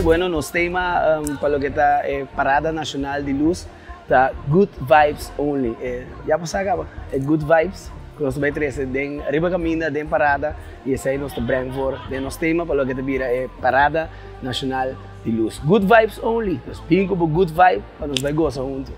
Bueno, nos tema pa loke ta e Parada Nacional di Luz ta Good Vibes Only. E ya por sa caba e good vibes cu nos ta bay trece den riba caminda den parada y esey nos ta breng voor den nos tema pa loke ta bira e Parada Nacional di Luz. Good Vibes Only. Nos bin cu bo good vibe pa nos bay goza hunto.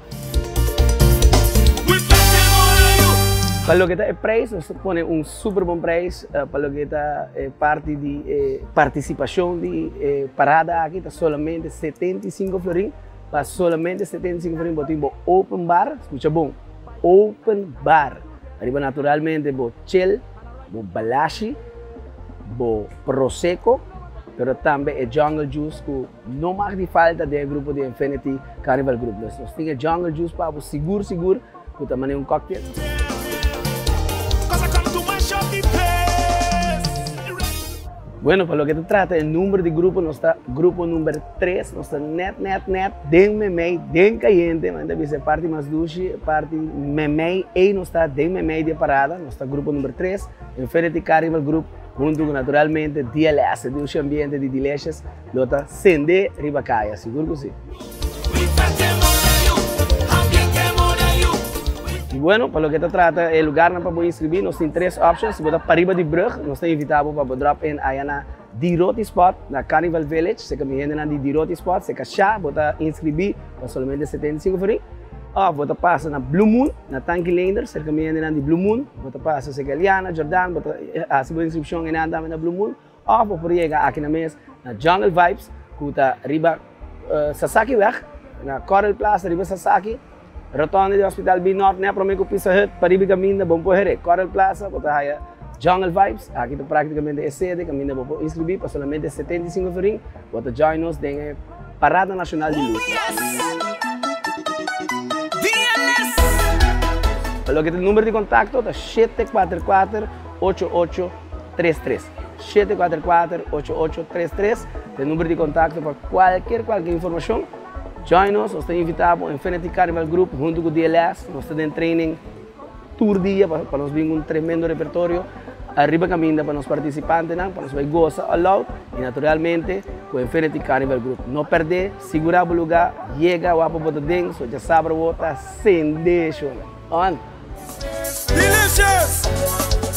Pa loke ta e prijs, nos ta pone un super bon prijs pa loke ta e parti di e participacion di e parada aki ta solamente 75 florin. Pa solamente 75 florin bo tin bo open bar, scucha bon, open bar. Ariba naturalmente bo chel, bo balashi, bo prosecco, pero tambe e jungle juice cu no mag di falta den e grupo di Infinity Carnival Group. Dus nos tin e jungle juice pa bo sigur sigur cu ta mane un cocktail. Bueno, pa loke ta trata e number di grupo, nos ta grupo number 3, nos ta net net net den memey, den cayente, men ta bisa e parti mas dushi, e parti memey, ey nos ta den memey di e parada, nos ta grupo number 3, Infinity Carnival Group, hunto cu naturalmente DLS, Dushi Ambiente di Delicious, lo ta sende riba caya, sigur cu si. Y bueno, pa loke ta trata e lugarnan pa bo inscribi, nos tin tres options. Si bo ta pariba di brug, nos ta invita bo pa bo drop in aya na Di Roti Spot, na Carnival Village. Serka mi hendenan di Di Roti Spot, serka sha bo ta inscribi pa solamente 75 florin. Of bo ta pasa na Blue Moon, na Tanki Leenders, serka mi hendenan di Blue Moon. Bo ta pasa serka Eliana, Jordan, bo ta hasi bo inscripcion einan tambe na Blue Moon. Of bo por yega aki na mes na Jungle Vibes ku ta riba Sasakiweg, na Coral Plaza riba Sasaki, rotonde di Hospital Bi Nort nè prome ku Pizza Hut pa riba kaminda bo por here Coral Plaza bo ta haya Jungle Vibes, aki ta praktikamente e sede kaminda bo por inskribí pa solamente 75 florin bo ta join nos den e Parada Nacional di Luz. Pa loke ta number di kontakto ta 744 88 33. 744 8833 ta e number di kontakto pa kualker kualker informashon. Join nos, nos ta invitá bo Infinity Carnival Group huntu ku DLS. Nos ta den training tur dia pa nos bin ku un tremendo repertorio ariba kaminda pa nos partisipantenan pa nos bai gosa all out i naturalmente ku Infinity Carnival Group. No pèrdè, sigurá bo lugá, yega wak pa bo ta den, so djasabra bo ta sende shona. On! Delicious!